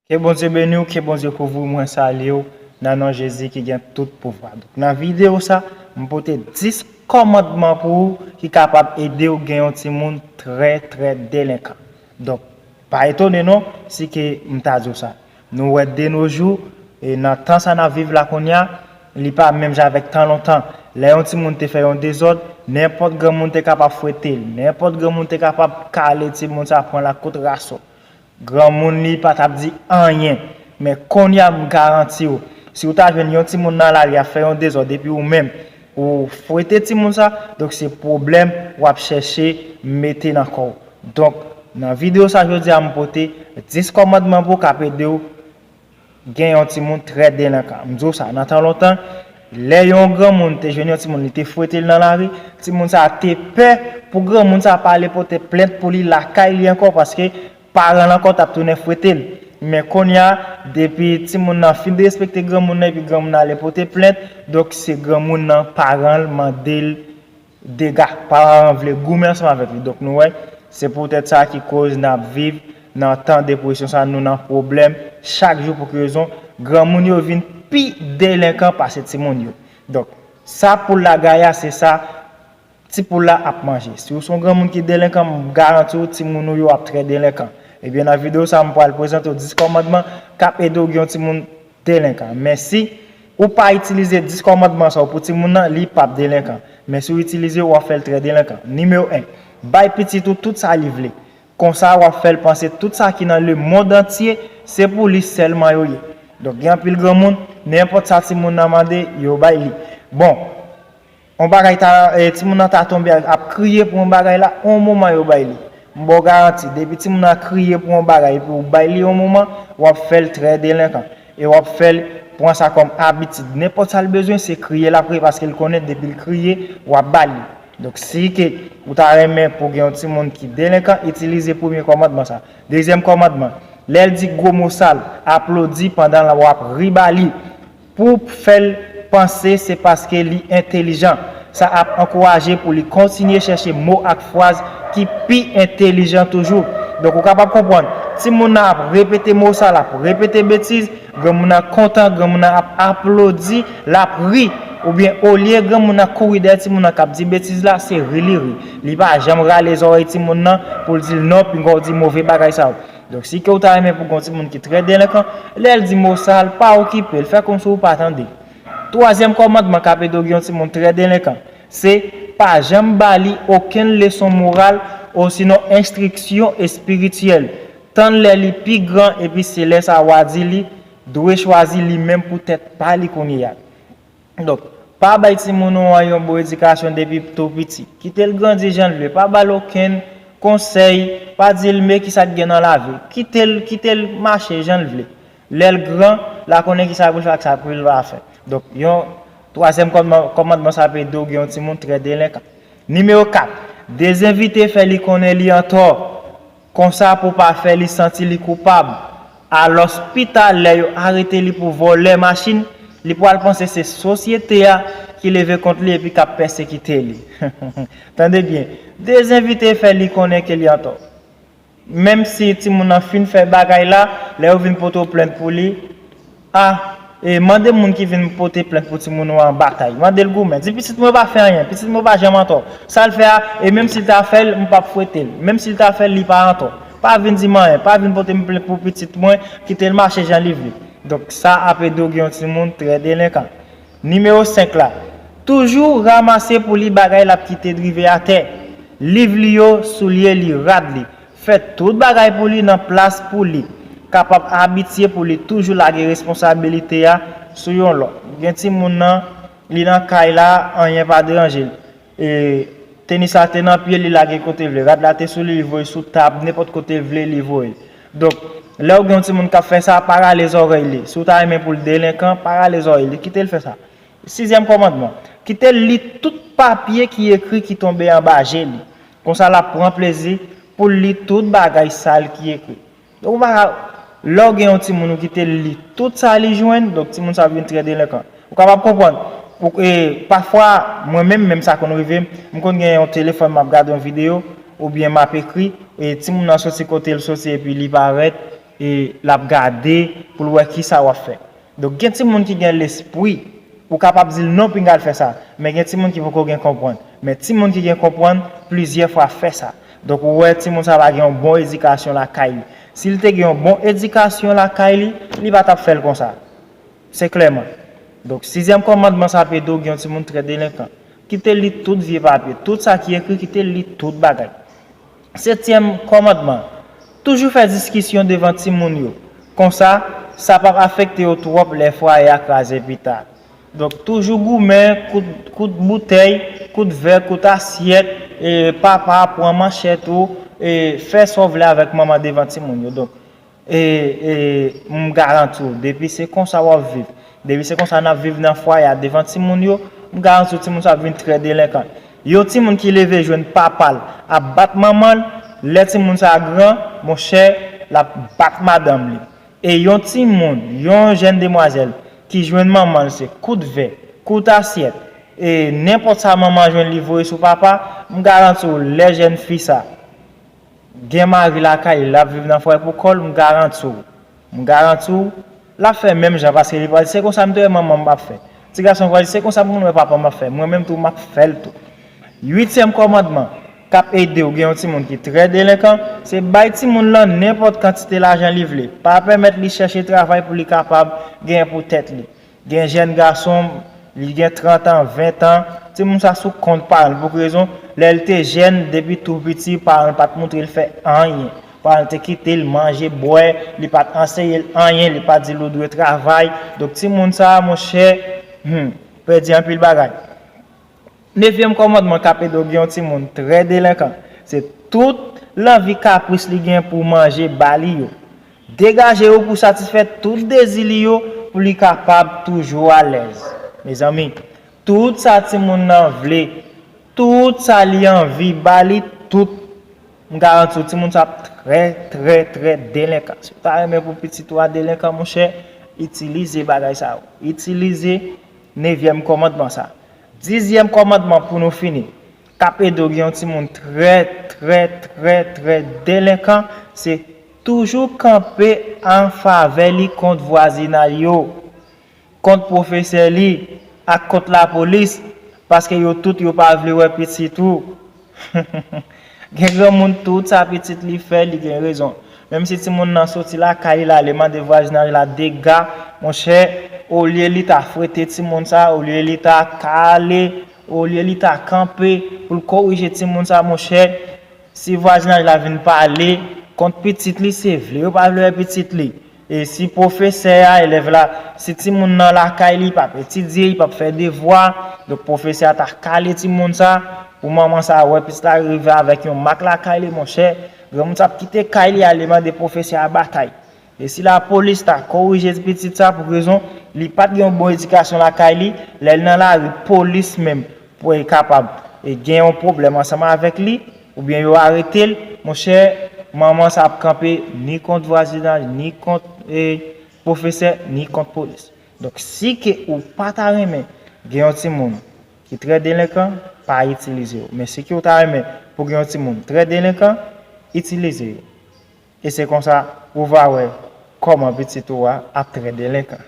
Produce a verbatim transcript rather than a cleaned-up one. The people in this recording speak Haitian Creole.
Ke Bondye beni w, ke Bondye kouvri w, mwen salye w nan non Jezi ki gen tout pouvwa. Donk, nan videyo sa, m pote dis kòmandman pou ou ki kapab ede w gen yon timoun trè, trè delenkan. Donk, pa etone non si ke m ta di w sa. Nou wè de nos jours, e nan tan sa n ap viv la kounye a, li pa menm jan avèk tan lontan. Lè yon timoun te fè yon dezòd, nenpòt granmoun te kapab fwete l, nenpòt granmoun te kapab kale timoun sa, pran l ak kout raso. Granmoun li pa t ap di anyen. Men kounye a m garanti w, si w ta jwenn yon timoun nan lari ap fè yon dezòd epi ou menm, ou fwete timoun sa, donk se pwoblèm w ap chèche mete nan kò w. Donk, nan videyo sa jodi a m pote dis kòmandman pou w k ap ede w gen yon timoun trè delenkan. M di w sa, nan tan lontan, lè yon granmoun te jwenn yon timoun, li te fwete l nan lari, timoun sa a te pè pou granmoun sa a pa ale pote plent pou li lakay li ankò, paske paran l ankò t ap tounen fwete l. Men kounye a, depi timoun nan fin derespekte granmoun nan, epi granmoun nan ale pote plent, donk se granmoun nan, paran l mande l dega, paran an vle goumen ansanm avèk li. Donk nou wè, se poutèt sa ki koz n ap viv nan tan depresyon sa, nou nan pwoblèm chak jou. Pou ki rezon? Granmoun yo vin pi delenkan pase timoun yo. Donk, sa poul la gaye a, se sa ti poul la ap manje. Si w se yon granmoun ki delenkan, m garanti w timoun ou yo ap trè delenkan. Ebyen, nan videyo sa, m pral prezante w dis kòmandman k ap ede w gen yon timoun delenkan. Men si ou pa itilize dis kòmandman sa yo pou timoun nan, li p ap delenkan. Men si w itilize yo, w ap fè l trè delenkan. Nimewo en, bay pitit ou tout sa li vle. Konsa, w ap fè l panse tout sa ki nan lemonn antye, se pou li sèlman yo ye. Donk, gen anpil granmoun, nenpòt sa timoun nan mande, yo bay li. Bon, yon bagay ta, e, timoun nan ta tonbe ap kriye pou yon bagay la, yon moman yo bay li. M ba w garanti, depi timoun nan kriye pou yon bagay, epi ou bay li yon moman, w ap fè l trè delenkan. E w ap fè l pran sa kòm abitid. Nenpòt sa l bezwen, se kriye l ap kriye, paske l konnen depi l kriye, w ap ba li. Donk, si ke ou ta renmen pou gen yon timoun ki delenkan, itilize premye kòmandman sa. Dezyèm kòmandman, lè l di gwo mo sal, aplodi pandan w ap ri ba li. Pou fè l panse se paske li entelijan. Sa ap ankouraje pou li kontinye chèche mo ak fraz ki pi entelijan toujou. Donk, ou kapab konprann, timoun nan ap repete mo sal, ap repete betiz, granmoun nan kontan, granmoun nan ap aplodi, l ap ri. Oubyen, olye granmoun nan kouri dèyè timoun nan k ap di betiz la, se ri li ri. Li pa janm rale zòrèy timoun nan pou l di l non, pinga w di move bagay sa yo. Donk, si ke w ta renmen pou gen yon timoun ki trè delenkan, lè l di mo sal, pa okipe l, fè kòmsi w pa tande. Twazyèm kòmandman k ap ede w gen yon timoun trè delenkan, se pa janm ba li okenn leson moral osinon enstriksyon espirityèl. Tann lè li pi gran, epi se lè sa a w a di li dwe chwazi li menm pou tèt pa li kounye a. Donk, pa bay timoun ou an yon bon edikasyon depi tou piti. Kite l grandi jan l vle. Pa ba l okenn konsèy. Pa di l men kisa k gen nan lavi. Kite l, kite l mache jan l vle. Lè l gran, l a konnen kisa pou l fè ak sa pou l pa fè. Donk, yon twazyèm kòmandman, kòmandman sa ap ede w gen yon timoun trè delenkan. Nimewo kat, dezenvite, fè li konnen li antò. Konsa pou pa fè li santi li koupab. Alòs, pita, lè yo arete li pou vòlè machin, li pral panse se sosyete a ki leve kont li epi k ap pèsekite li. Tande byen, dezenvite, fè li konnen ke li antò. Menm si timoun nan fin fè bagay la, lè yo vin pote w plent pou li, a, e mande moun ki vin pote plent pou timoun ou an batay. Mande l goumen. Di pitit mwen pa fè anyen, pitit mwen pa janm antò. Sa l fè a, e menm si l ta fè l, m p ap fwete l. Menm si l ta fè l, li pa antò. Pa vin di m anyen, pa vin pote m plent pou pitit mwen, kite l mache jan li vle. Donk, sa ap ede w gen yon timoun trè delenkan. Nimewo senk la, toujou ranmase pou li bagay l ap kite drive atè. Liv li yo, soulye li, rad li. Fè tout bagay pou li nan plas pou li kapab abitye pou li toujou lage responsabilite a sou yon lòt. Gen timoun nan, li nan kay la, anyen pa deranje l. E, tenis la te nan pye, li lage kote l vle. Rad la te sou li, li voye sou tab, nenpòt kote l vle, li voye. Donk, lè w gen yon timoun k ap fè sa, pa rale zòrèy li. Si w ta renmen pou l delenkan, pa rale zòrèy li, kite l fè sa. Sizyèm kòmandman, kite l li tout papye ki ekri ki tonbe anba je li. Konsa, l ap pran plezi pou l li tout bagay sal ki ekri. Donk, ou pa ka, lè w gen yon timoun ou kite l li tout sa li jwenn, donk timoun sa ap vin trè delenkan. Ou kapab konprann. Ou, e, pafwa, mwen menm, menm sa konn rive m, m konn gen yon telefòn, m ap gade yon videyo, oubyen m ap ekri, e timoun nan soti kote l soti epi li parèt, e l ap gade pou l wè kisa w ap fè. Donk, gen timoun ki gen lespri, ou kapab di l non, pinga l fè sa. Men gen timoun ki poko gen konprann. Men timoun ki gen konprann, plizyè fwa fè sa. Donk, ou wè timoun sa pa gen yon bon edikasyon lakay li. Si l te gen yon bon edikasyon lakay li, li pa t ap fè l konsa. Se klèman. Donk, sizyèm kòmandman sa ap ede w gen yon timoun trè delenkan. Kite l li tout vye papye, tout sa ki ekri, kite l li tout bagay. Setyèm kòmandman, toujou fè diskisyon devan timoun yo. Konsa, sa p ap afekte yo twòp lè fwaye a kraze pita. Donk, toujou goumen, kout, kout boutèy, kout vè, kout asyèt, e papa pran manchèt ou, e fè sa w vle avèk manman devan timoun yo. Donk, e, e, m garanti w, depi se konsa w ap viv, depi se konsa n ap viv nan fwaye a devan timoun yo, m garanti w timoun sa ap vin trè delenkan. Yon timoun ki leve jwenn papa l ap bat manman l, lè timoun sa gran, monchè, l ap bat madanm li. E yon timoun, yon jèn demwazèl ki jwenn manman l se kout vè, kout asyèt, e nenpòt sa manman jwenn li voye sou papa, m garanti w lè jèn fi sa gen mari lakay li, l ap viv nan fwaye pou kò l, m garanti w, m garanti w, l ap fè menm jan paske li pral di se konsa m te wè manman m ap fè. Ti gason pral di se konsa pou mwen wè papa m ap fè, mwen menm tou m ap fè l tou. Uityèm kòmandman k ap ede w gen yon timoun ki trè delenkan, se bay timoun lan nenpòt kantite lajan li vle. Pa pèmèt li chèche travay pou li kapab genyen pou tèt li. Gen jèn gason, li gen trant an, ven an, timoun sa sou kont paran l. Pou ki rezon? Lè l te jèn, depi tou piti, paran l pa t montre l fè anyen. Paran l te kite l manje, bwè, li pa t anseye l anyen, li pa t di l ou dwe travay. Donk, timoun sa, monchè, hmm, pèdi anpil bagay. Nevyèm kòmandman k ap ede w gen yon timoun trè delenkan, se tout lanvi kapris li gen pou manje, ba li yo. Degaje w pou satisfè tout dezi li yo pou li kapab toujou alèz. Mezanmi, tout sa timoun nan vle, tout sa li anvi, ba li tout. M garanti w, timoun sa ap trè, trè, trè delenkan. Si w ta renmen pou pitit ou a delenkan, monchè, itilize bagay sa yo. Itilize nevyèm kòmandman sa. Dizyèm kòmandman pou nou fini, k ap ede w gen yon timoun trè, trè, trè, trè delenkan, se toujou kanpe an favè li kont vwazinay yo, kont pwofesè li, ak kont lapolis, paske yo tout yo pa vle wè pitit ou. Gen granmoun, tout sa pitit li fè, li gen rezon. Menm si timoun nan soti lakay li, l ale mande vwazinaj la dega, monchè, olye li ta fwete timoun sa, olye li ta kale, olye li ta kanpe pou l korije timoun sa, monchè, si vwazinaj la vin pale kont pitit li, se vle yo pa vle wè pitit li. E si pwofesè a, elèv la, si timoun nan lakay li p ap etidye, li p ap fè devwa, donk pwofesè a ta kale timoun sa, pou manman sa wè pitit la rive avèk yon mak lakay li, monchè, granmoun sa ap kite kay li ale mande pwofesè a batay. E si lapolis ta korije pitit sa pou rezon li pa t gen yon bon edikasyon lakay li, lè l nan lari, polis menm pou e kapab e gen yon pwoblèm ansanm avèk li, oubyen yo arete l, monchè, manman sa ap kanpe ni kont vwazinaj, ni kont e, pwofesè, ni kont polis. Donk, si ke ou pa ta renmen gen yon timoun ki trè delenkan, pa itilize yo. Men si ke ou ta renmen pou gen yon timoun trè delenkan, itilize yo. E se konsa ou va wè kòman pitit ou a ap trè delenkan.